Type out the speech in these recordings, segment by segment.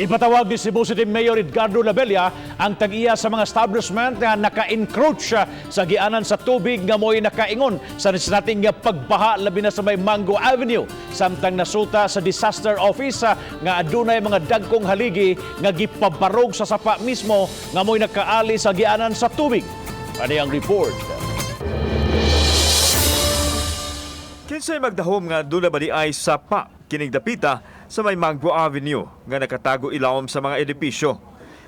Ipatawag ni Cebu City Mayor Edgardo Labella ang tag-iya sa mga establishment nga naka-encroach sa gianan sa tubig nga mo'y nakaingon sa nating nga pagbaha, labi na sa may Mango Avenue. Samtang nasuta sa disaster office nga adunay mga dagkong haligi nga gipabarog sa sapa mismo nga mo'y nakaali sa gianan sa tubig. Ano ang report? Kinsay magdahom nga duna ba di ay sapa kining dapita sa may Mango Avenue nga nakatago ilawom sa mga edipisyo?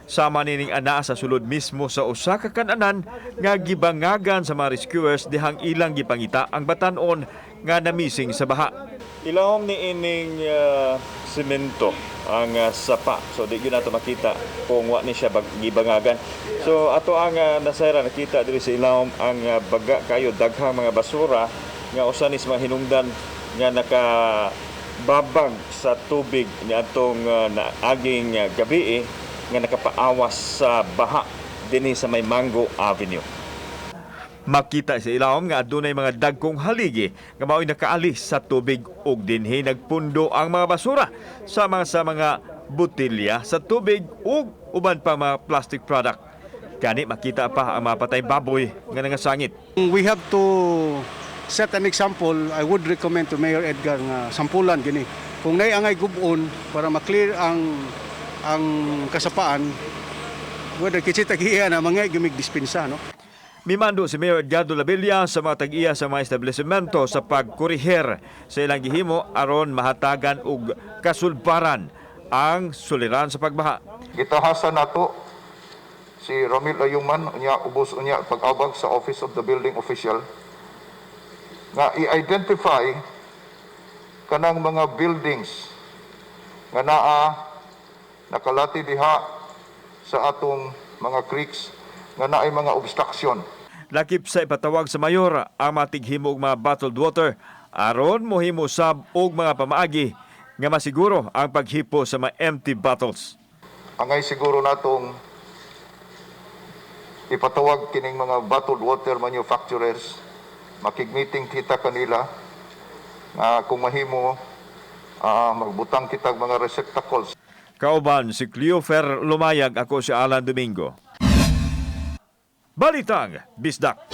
Sama nining ana sa sulod mismo sa usa ka kananan nga gibangagan sa mga rescuers dihang ilang gipangita ang batan-on nga namising sa baha. Ilawom ni ining semento ang sapa. So di gyud nato makita kung wa ni siya gibangagan. So ato ang nasayra, nakita diri sa ilawom ang baga kayo, daghang mga basura nga usa ni sa mga hinungdan nga nakababag sa tubig niadtong naaging gabi nga nakapaawas sa baha dinhi sa may Mango Avenue. Makita sa ilawom nga adunay mga dagkong haligi nga mao'y nakaalis sa tubig ug dinhi nagpundo ang mga basura sa mga botelya sa tubig ug uban pa mga plastic product. Gani makita pa ang mga patay baboy nga nangasangit. We have to set an example. I would recommend to Mayor Edgar nga sampulan gini. Kung naay angay gubon para ma-clear ang kasapaan, whether kitsi tag-iya na mga gimig dispensa, no? Mimando si Mayor Edgardo Labella sa mga tag-iya sa mga establishmento sa pagkoriher sa ilang gihimo aron mahatagan og kasulbaran ang suliran sa pagbaha. Gitahasan nato si Ramil Ayuman unya ubos unya pag-abag sa Office of the Building Official nga i-identify kanang mga buildings nga naa nakalati diha sa atong mga creeks nga naay mga obstruction. Lakip sa ipatawag sa mayor ang mga tighimo og mga bottled water aron mohimo sab og mga pamaagi nga masiguro ang paghipo sa mga empty bottles. Angay siguro natong ipatawag kining mga bottled water manufacturers, makig-meeting kita kanila nga kung mahimo magbutang kitag mga receptacles. Kauban si Cleofer Lumayag, ako si Alan Domingo. Balitang Bisdak.